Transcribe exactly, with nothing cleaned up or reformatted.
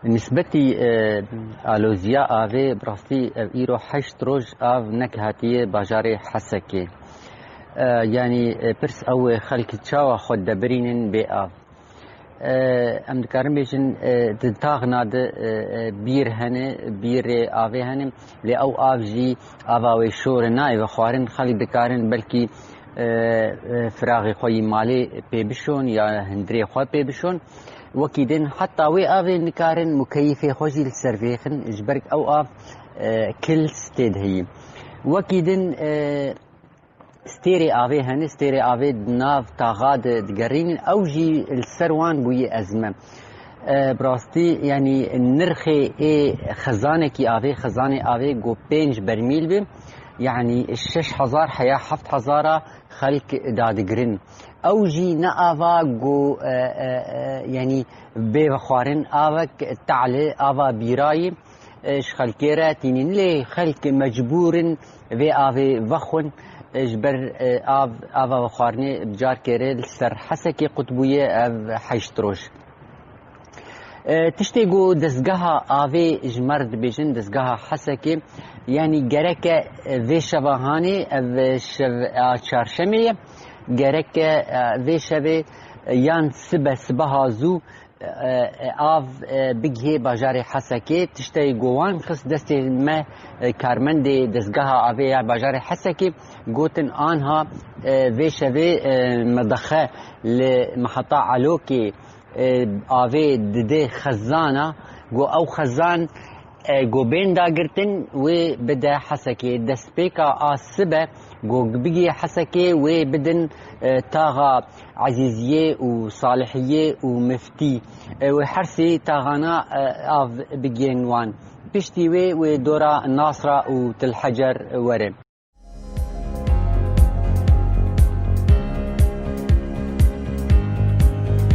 Nisbetî, e, aloziya avê, bi rastî ev îro heşt roj av nek hatiye bajarê Hesekê. E, yanî, e, pirs ew e, xelk çawa xwe dibirînin bê av? E, em dikarin bêjin, e, di taxna de, e, e, bîr hene, bîrê avê hene, lê ew av jî ava wê şor e, nayê vexwarin, xelk dikarin belkî, e, e, firaxê xwe yî malê pê bişon ya hundirê xwe pê bişon. Wekî din heta wê avê nikarin mukeyîfê xwe jî li ser vêxin, ji ber ew av, e, kil stê diheyî. Wekî din, e, stêrê avê hene, stêrê avê di nav taxa de digerînin, ew jî li ser wan bûye ezme. E, bi rastî, yanî nirxê ê xezanekî avê, xezanê avê ku pênc bermîl be, yanî şeş hezar heya heft hezara xelk dadigirin. Ew jî ne ava ku, e, e, e, yanî bê vexwarin, avek te'li, ava bîrayî, e, ji xelkê re tînin, lê xelk mecbûr in vê avê vexwin, e, ji ber, e, av, ava vexwarinê bi carkê re li ser Hesekê qut bûye ev heşt roj. E, tiştê ku dezgeha avê ji me re dibêjin, dezgeha Hesekê, yanî gereke, e, vê şeva hanê, ev şev a çarşemê ye, gereke, e, vê şevê, e, yan sibe, sibeha zû, e, e, av, e, bigihê bajarê Hesekê. Tiştê ku wan xist destê me, e, karmendê dezgeha avê ya bajarê Hesekê, gotin anha, e, vê şevê, e, medexe li meheta Elokê, e, avê dide xezana, ku ew xezan, e, ku bên dagirtin, wê bide Hesekê. Destpêka a sibe ku bigihê Hesekê, wê bidin, e, taxa Ezîziyê û Salihiyê û Miftî. E, wê her sê taxana, e, av bigihên wan. Piştî wê, wê dora Nasra û Til Hecer werin.